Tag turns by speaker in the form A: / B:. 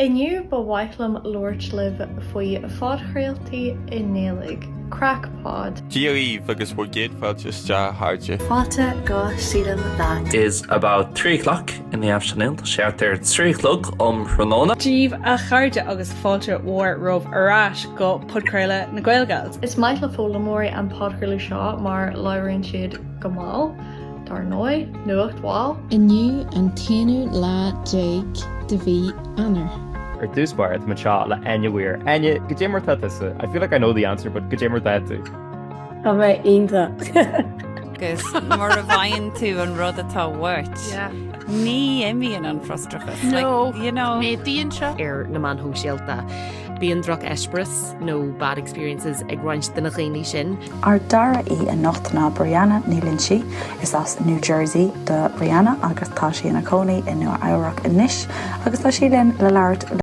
A: Inniu ba mhaith liom labhairt libh faoi phodchraoltaí i nGaeilge. Craic Pod.
B: Dia dhaoibh agus bhur gcéad fáilte isteach a chairde.
A: Fáilte go Sílim That.
C: is about 3 o'clock in the afternoon Tá sé thart ar 3 a chlog um thráthnóna.
D: Dia dhaoibh a chairde agus fáilte mhór romhaibh ar ais go Podchraoladh na Gaelgals.
A: Is maith le foghlaimeoirí an podchraoladh seo mar labhraíonn siad go mall, dar ndóigh, nuacht mhall.
E: Inniu an t-aonú lá déag de mhí Eanáir.
F: Ar dtús báire, tá muid anseo le Áine Weir. Áine, goidé mar tá tusa? I feel like I know the answer, but goidé mar tá tú?
G: Tá mé iontach.
H: Agus mura bhfaigheann tú an rud atá uait, ní imíonn an frustrachas.
I: No,
H: Like, you know.
I: Méadaíonn sé.
J: ar na meáin shóisialta. Bíonn droch-eispéireas nó bad experiences ag roinnt de na dhaoine sin.
K: Ár dara aoi anocht ná Brianna Ní Loinsigh. Is as New Jersey do Brianna agus tá sí ina cónaí i Nua Eabhrac anois agus tá sí linn le labhairt.